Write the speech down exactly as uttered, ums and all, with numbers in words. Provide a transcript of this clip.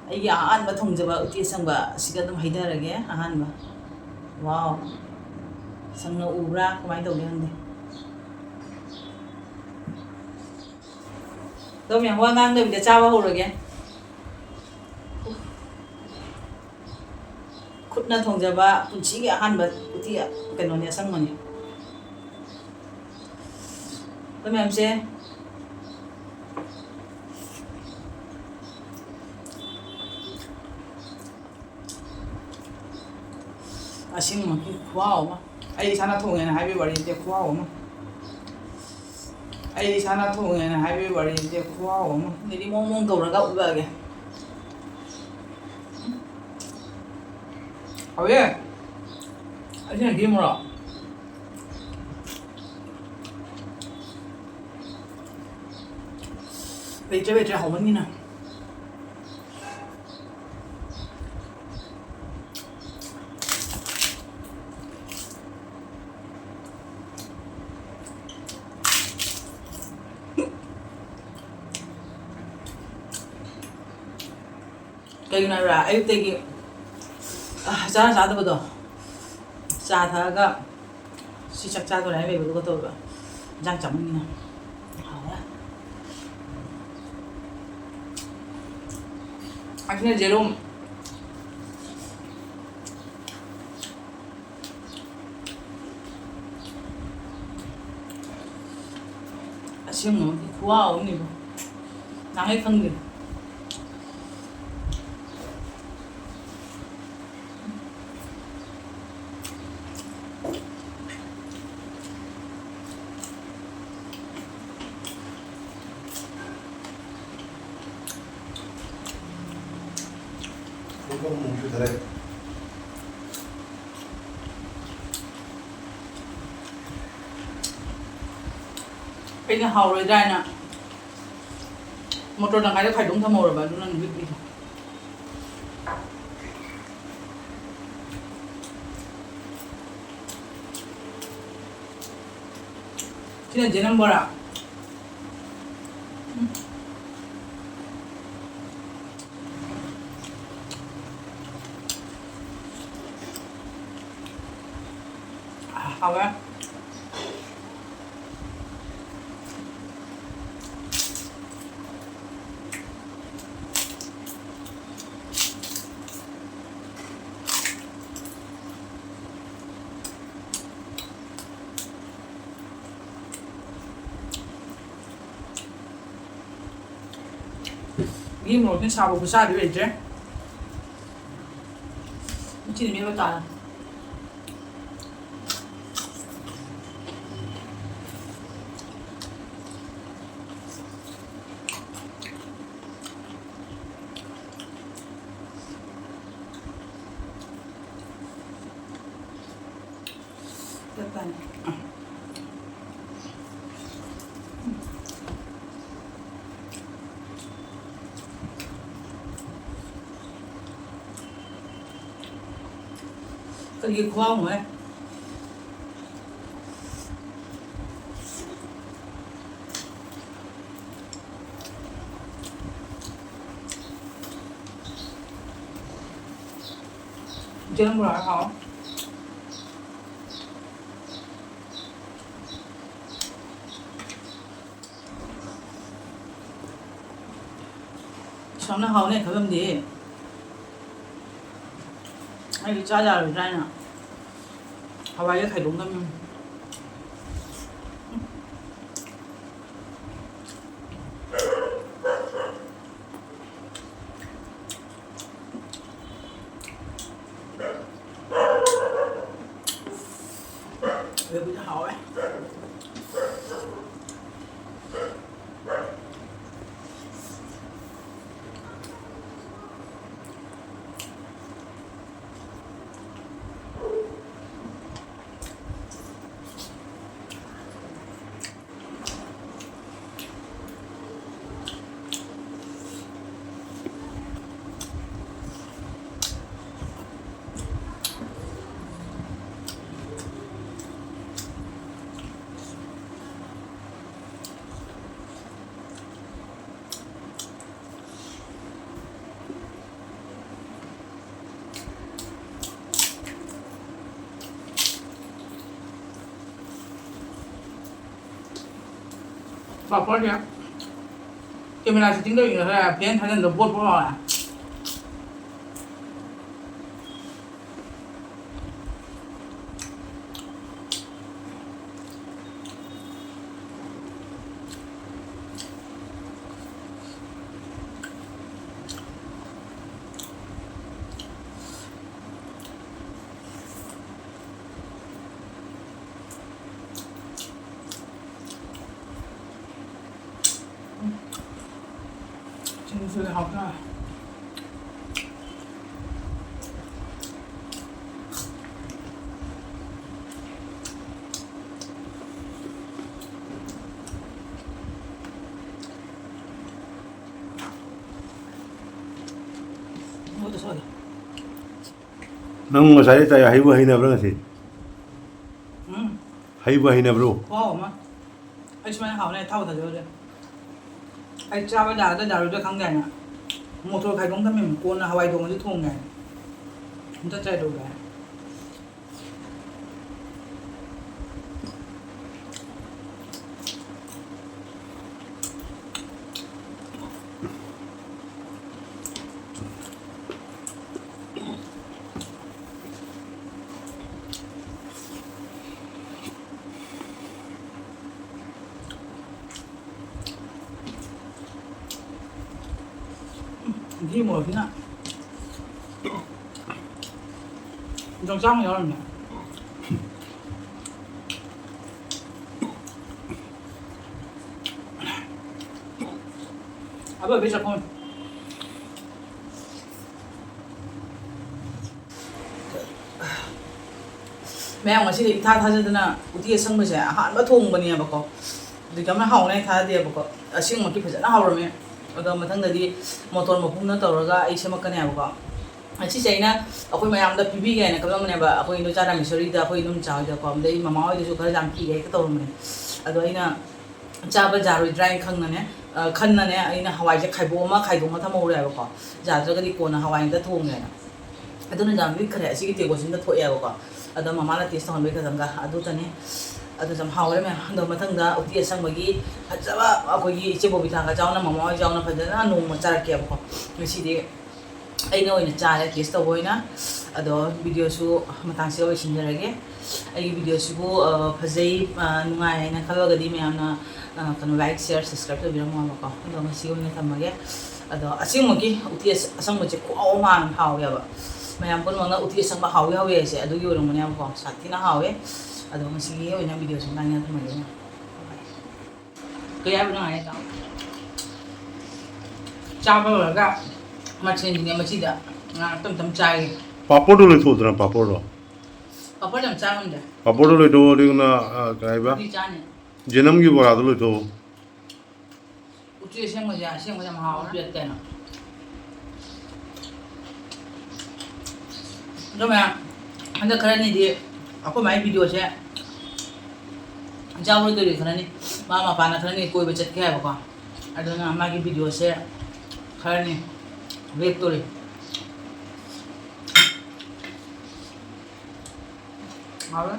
ꯑꯩꯒꯤ ꯑꯍꯥꯟꯕ ꯊꯣꯡꯖꯕ ꯎꯇꯤ ꯑꯁꯪꯕ ꯑꯁꯤꯒ ꯑꯗꯨꯝ ꯍꯩꯊꯔꯒꯦ꯫ ꯑꯍꯥꯟꯕ꯫ ꯋꯥꯎ! ꯁꯪꯅ ꯎꯕ꯭ꯔꯥ? ꯀꯃꯥꯏꯅ ꯇꯧꯒꯦ ꯈꯪꯗꯦ꯫ ꯑꯗꯣ ꯃꯌꯥꯝ ꯋꯥ ꯉꯥꯡꯗꯕꯤꯗ ꯆꯥꯕ ꯍꯧꯔꯒꯦ꯫ ꯈꯨꯠꯅ ꯊꯣꯡꯖꯕ ꯄꯨꯟꯁꯤꯒꯤ ꯑꯍꯥꯟꯕ ꯎꯇꯤ, ꯀꯩꯅꯣꯅꯦ, ꯑꯁꯪꯕꯅꯦ꯫ ꯑꯗꯣ ꯃꯌꯥꯝꯁꯦ, ꯑꯁꯤꯃꯛꯀꯤ ꯈꯨꯍꯥꯎ ꯑꯃ꯫ ꯑꯩ ꯏꯁꯥꯅ ꯊꯣꯡꯉꯦꯅ ꯍꯥꯏꯕꯒꯤ ꯋꯥꯔꯤ ꯅꯠꯇꯦ, ꯈꯨꯍꯥꯎ ꯑꯃ꯫ ꯑꯩ ꯏꯁꯥꯅ ꯊꯣꯡꯉꯦꯅ ꯍꯥꯏꯕꯒꯤ ꯋꯥꯔꯤ ꯅꯠꯇꯦ, ꯈꯨꯍꯥꯎ ꯑꯃ꯫ ꯑꯗꯩꯗꯤ ꯃꯑꯣꯡ ꯃꯑꯣꯡ ꯇꯧꯔꯒ ꯎꯠꯂꯛꯑꯒꯦ꯫ ꯍꯥꯎꯋꯦ꯫ ꯑꯁꯤꯅ ꯒꯤ ꯃꯣꯔꯣꯛ꯫ ꯂꯩꯇ꯭ꯔꯦ, ꯂꯩꯇ꯭ꯔꯦ, ꯍꯥꯎꯃꯟꯒꯤꯅ꯫ ꯀꯩꯒꯤꯅꯣ ꯍꯥꯏꯕ꯭ꯔꯥ? ꯑꯌꯨꯛꯇꯒꯤ, ꯑ, ꯆꯥꯔ ꯆꯥꯗꯕꯗꯣ, ꯆꯥ ꯊꯛꯑꯒ ꯁꯤ ꯆꯥꯛ ꯆꯥꯗꯣꯔꯦ ꯍꯥꯏꯕ ꯑꯗꯨꯒ ꯇꯧꯕ ꯏꯟꯖꯥꯡ ꯆꯥꯃꯟꯒꯤꯅ꯫ ꯍꯥꯎꯋꯦ꯫ ꯑꯁꯤꯅ ꯖꯦꯔꯨꯝ꯫ ꯑꯁꯦꯡꯕꯃꯛꯀꯤ ꯈꯨꯍꯥꯎ ꯑꯃꯅꯤꯕꯨ꯫ ꯅꯍꯥꯟꯈꯩ ꯈꯪꯗꯦ꯫ ꯑꯩꯅ ꯍꯥꯎꯔꯣꯏꯗ꯭ꯔꯥ ꯍꯥꯏꯅ ꯃꯣꯇꯣꯔ ꯇꯪꯈꯥꯏꯗ ꯈꯥꯏꯗꯣꯛ ꯊꯝꯍꯧꯔꯕ, ꯑꯗꯨꯅ ꯅꯨꯃꯤꯠ ꯄꯤꯔꯦ꯫ ꯁꯤꯅ ꯖꯦꯅꯝ ꯕꯣꯔꯥ꯫ ꯎꯝ꯫ ꯍꯥꯎꯋꯦ꯫ ꯃꯤ ꯃꯣꯔꯣꯛꯁꯤꯅ ꯁꯥꯕ ꯈꯨꯠꯁꯥꯗꯤ ꯂꯩꯇ꯭ꯔꯦ꯫ ꯎꯆꯤꯅ ꯃꯦꯠꯄ ꯇꯥꯔꯦ꯫ ꯆꯠꯄꯅꯤ꯫ ꯀꯔꯤ ꯈꯨꯍꯥꯎꯅꯣꯍꯦ? ꯌꯦꯔꯨꯝ ꯕꯣꯔꯥ ꯍꯥꯎ꯫ ꯁꯣꯝꯅ ꯍꯥꯎꯅꯦ ꯈꯜꯂꯝꯗꯦ꯫ ꯑꯩꯗꯤ ꯆꯥ ꯌꯥꯔꯣꯏꯗ꯭ꯔꯥ ꯍꯥꯏꯅ ꯍꯋꯥꯏꯒ ꯈꯥꯏꯗꯣꯛꯅꯕꯅꯤ꯫ ꯂꯣꯏꯕꯗ ꯍꯥꯎꯋꯦ꯫ ꯄꯥꯄꯔꯁꯦ camera setting ꯇꯧꯔꯤꯉꯩꯗ ꯈꯔ fan ꯊꯥꯖꯤꯟꯕꯗ ꯕꯣꯠ ꯕꯣꯠ ꯂꯥꯎꯔꯦ꯫ ꯁꯤꯡꯖꯨꯁꯨ ꯍꯥꯎꯇ꯭ꯔꯥ? ꯃꯣꯏꯗ ꯁꯣꯏꯗ꯫ ꯅꯪ ꯉꯁꯥꯏꯗꯩ ꯆꯥꯏ ꯍꯩꯕꯨ ꯍꯩꯅꯕ꯭ꯔꯥ ꯉꯁꯤ? ꯎꯝ꯫ ꯍꯩꯕꯨ ꯍꯩꯅꯕ꯭ꯔꯣ? ꯈꯨꯍꯥꯎ ꯑꯃ꯫ ꯑꯩ ꯁꯨꯃꯥꯏꯅ ꯍꯥꯎꯅꯤ ꯍꯥꯏ ꯊꯥꯎ ꯊꯥꯖꯔꯨꯗꯦ꯫ ꯑꯩ ꯆꯥꯕ ꯌꯥꯒꯗ꯭ꯔꯥ ꯌꯥꯔꯣꯏꯗ꯭ꯔꯥ ꯈꯪꯗꯦ ꯍꯥꯏꯅ ꯃꯣꯇꯣꯔ ꯈꯥꯏꯗꯣꯛ ꯊꯝꯃꯤꯅꯤ꯫ ꯀꯣꯟꯅ ꯍꯋꯥꯏ ꯊꯣꯡꯕꯁꯨ ꯊꯣꯡꯒꯦ ꯍꯥꯏꯅ꯫ ꯑꯝꯇ try ꯇꯧꯒꯦ ꯍꯥꯏꯅ꯫ ꯘꯤ ꯃꯣꯔꯣꯛꯁꯤꯅ ꯌꯣꯡꯆꯥꯛ ꯑꯃ ꯌꯥꯎꯔꯝꯃꯦ꯫ ꯑꯗꯨ ꯑꯣꯏꯕꯩ ꯆꯥꯛꯈꯨꯝ꯫ ꯃꯌꯥꯝ, ꯉꯁꯤꯗꯤ ꯏꯊꯥ ꯊꯥꯖꯗꯅ ꯎꯇꯤ ꯑꯁꯪꯕꯁꯦ ꯑꯍꯥꯟꯕ ꯊꯣꯡꯕꯅꯦꯕꯀꯣ꯫ ꯑꯗꯨ ꯀꯃꯥꯏꯅ ꯍꯥꯎꯅꯤ ꯊꯥꯖꯗꯦꯕꯀꯣ꯫ ꯑꯁꯦꯡꯃꯛꯀꯤ ꯐꯖꯅ ꯍꯥꯎꯔꯝꯃꯦ꯫ ꯑꯗꯣ ꯃꯊꯪꯗꯗꯤ ꯃꯣꯇꯣꯔ ꯃꯄꯨꯝꯅ ꯇꯧꯔꯒ ꯑꯩ ꯁꯦꯝꯃꯛꯀꯅꯦꯕꯀꯣ꯫ ꯉꯁꯤꯁꯦ ꯑꯩꯅ ꯑꯩꯈꯣꯏ ꯃꯌꯥꯝꯗ ꯄꯤꯕꯤꯒꯦ ꯍꯥꯏꯅ ꯈꯜꯂꯝꯕꯅꯦꯕ꯫ ꯑꯩꯈꯣꯏ ꯏꯟꯗꯣꯆꯥ ꯔꯥꯃꯦꯁꯣꯔꯤꯗ, ꯑꯩꯈꯣꯏ ꯏꯟꯗꯣꯝꯆꯥ ꯍꯣꯏꯗꯀꯣ, ꯑꯗꯩ ꯃꯃꯥ ꯍꯣꯏꯗꯁꯨ ꯈꯔ ꯌꯥꯝ ꯄꯤꯒꯦ ꯍꯦꯛꯇ ꯇꯧꯔꯝꯕꯅꯦ꯫ ꯑꯗꯣ ꯑꯩꯅ ꯆꯥꯕ ꯌꯥꯔꯣꯏꯗ꯭ꯔꯥ ꯍꯥꯏꯅ ꯈꯪꯅꯅꯦ, ꯑ, ꯈꯟꯅꯅꯦ, ꯑꯩꯅ ꯍꯋꯥꯏꯁꯦ ꯈꯥꯏꯗꯣꯛ ꯑꯃ, ꯈꯥꯏꯗꯣꯛ ꯑꯃ ꯊꯝꯍꯧꯔꯦꯕꯀꯣ꯫ ꯌꯥꯗ꯭ꯔꯒꯗꯤ ꯀꯣꯟꯅ ꯍꯋꯥꯏ ꯑꯝꯇ ꯊꯣꯡꯒꯦꯅ꯫ ꯑꯗꯨꯅ ꯌꯥꯝ ꯂꯤꯛꯈ꯭ꯔꯦ꯫ ꯑꯁꯤꯒꯤ ꯇꯦꯡꯀꯣꯠꯁꯤꯗ ꯊꯣꯛꯑꯦꯕꯀꯣ꯫ ꯑꯗꯣ ꯃꯃꯥꯅ taste ꯇꯧꯍꯟꯕꯩ ꯈꯇꯪꯒ ꯑꯗꯨꯇꯅꯤ꯫ ꯑꯗꯨꯁꯨ ꯌꯥꯝ ꯍꯥꯎꯔꯦ ꯃꯌꯥꯝ꯫ ꯑꯗꯣ ꯃꯊꯪꯗ ꯎꯇꯤ ꯑꯁꯪꯕꯒꯤ ꯐꯖꯕ ꯑꯩꯈꯣꯏꯒꯤ ꯏꯆꯦ ꯕꯣꯕꯤꯇꯥꯒ ꯌꯥꯎꯅ, ꯃꯃꯥ ꯍꯣꯏ ꯌꯥꯎꯅ ꯐꯖꯅ ꯅꯣꯡꯃ ꯆꯥꯔꯛꯀꯦꯕꯀꯣ꯫ ꯉꯁꯤꯗꯤ ꯑꯩꯅ ꯑꯣꯏꯅ ꯆꯥꯔꯦ, ꯇꯦꯁ ꯇꯧꯕ ꯑꯣꯏꯅ꯫ ꯑꯗꯣ ꯚꯤꯗꯤꯑꯣꯁꯨ ꯃꯇꯥꯡꯁꯤꯗ ꯂꯣꯏꯁꯤꯟꯖꯔꯒꯦ꯫ ꯑꯩꯒꯤ ꯚꯤꯗꯤꯑꯣꯁꯤꯕꯨ, ꯑ, ꯐꯖꯩ, ꯑ, ꯅꯨꯡꯉꯥꯏ ꯍꯥꯏꯅ ꯈꯜꯂꯒꯗꯤ ꯃꯌꯥꯝꯅ, ꯑ, ꯀꯩꯅꯣ, ꯂꯥꯏꯛ, ꯁꯤꯌꯔ, ꯁꯕꯁꯀ꯭ꯔꯥꯏꯕ ꯇꯧꯕꯤꯔꯝꯃꯣꯕꯀꯣ꯫ ꯑꯗꯣ ꯉꯁꯤꯒꯤ ꯑꯣꯏꯅ ꯊꯝꯃꯒꯦ꯫ ꯑꯗꯣ ꯑꯁꯦꯡꯕꯒꯤ ꯎꯇꯤ ꯑꯁ-, ꯑꯁꯪꯕꯁꯦ ꯈꯨꯍꯥꯎ ꯑꯃ ꯍꯥꯎꯋꯦꯕ꯫ ꯃꯌꯥꯝ ꯄꯨꯝꯅꯃꯛꯅ ꯎꯇꯤ ꯑꯁꯪꯕ ꯍꯥꯎꯋꯤ ꯍꯥꯎꯋꯤ ꯍꯥꯏꯁꯦ ꯑꯗꯨꯒꯤ ꯑꯣꯏꯔꯝꯒꯅꯦꯕꯀꯣ꯫ ꯁꯥꯊꯤꯅ ꯍꯥꯎꯋꯦ꯫ ꯑꯗꯣ ꯉꯁꯤꯒꯤ ꯑꯣꯏꯅ ꯚꯤꯗꯤꯑꯣꯁꯤ ꯃꯇꯥꯡꯁꯤꯗ ꯊꯝꯃꯒꯦ꯫ ꯀꯩ ꯍꯥꯏꯕꯅꯣ ꯍꯥꯏꯔꯦ ꯇꯥꯎ꯫ ꯆꯥꯕ ꯂꯣꯏꯔꯒ ꯃꯊꯦꯜꯁꯤꯡꯁꯦ ꯃꯁꯤꯗ ꯉꯥꯏꯍꯥꯛ ꯇꯞ ꯇꯞ ꯆꯥꯒꯦ꯫ ꯄꯥꯄꯣꯔꯗꯣ ꯂꯣꯏꯊꯣꯛꯎꯗꯅ, ꯄꯥꯄꯣꯔꯗꯣ꯫ ꯄꯥꯄꯣꯔ ꯌꯥꯝ ꯆꯥ ꯉꯝꯗꯦ꯫ ꯄꯥꯄꯣꯔꯗꯣ ꯂꯣꯏꯊꯣꯛꯑꯣ, ꯑꯗꯨꯒ, ꯑ, ꯀꯩ ꯍꯥꯏꯕ? ꯎꯇꯤ ꯆꯥꯅꯤ꯫ ꯖꯦꯅꯝꯒꯤ ꯕꯣꯔꯥꯗꯣ ꯂꯣꯏꯊꯣꯛꯑꯣ꯫ ꯎꯇꯤ ꯑꯁꯦꯡꯕꯁꯦ, ꯑꯁꯦꯡꯕ ꯌꯥꯝ ꯍꯥꯎꯋꯦ꯫ ꯄꯦꯠꯇꯦꯅ꯫ ꯑꯗꯣ ꯃꯌꯥꯝ, ꯍꯟꯗꯛ ꯈꯔꯅꯤꯗꯤ ꯑꯩꯈꯣꯏ ꯃꯥꯏ ꯚꯤꯗꯤꯑꯣꯁꯦ ꯏꯆꯥ ꯍꯣꯏꯗꯧꯔꯤ ꯈꯔꯅꯤ, ꯃꯃꯥ ꯃꯄꯥꯅ ꯈꯔꯅꯤ ꯀꯣꯏꯕ ꯆꯠꯀꯦ ꯍꯥꯏꯕꯀꯣ꯫ ꯑꯗꯨꯅ ꯃꯥꯒꯤ ꯚꯤꯗꯤꯑꯣꯁꯦ ꯈꯔꯅꯤ ꯂꯦꯞꯇꯣꯔꯤ꯫ ꯍꯥꯎꯔꯦ꯫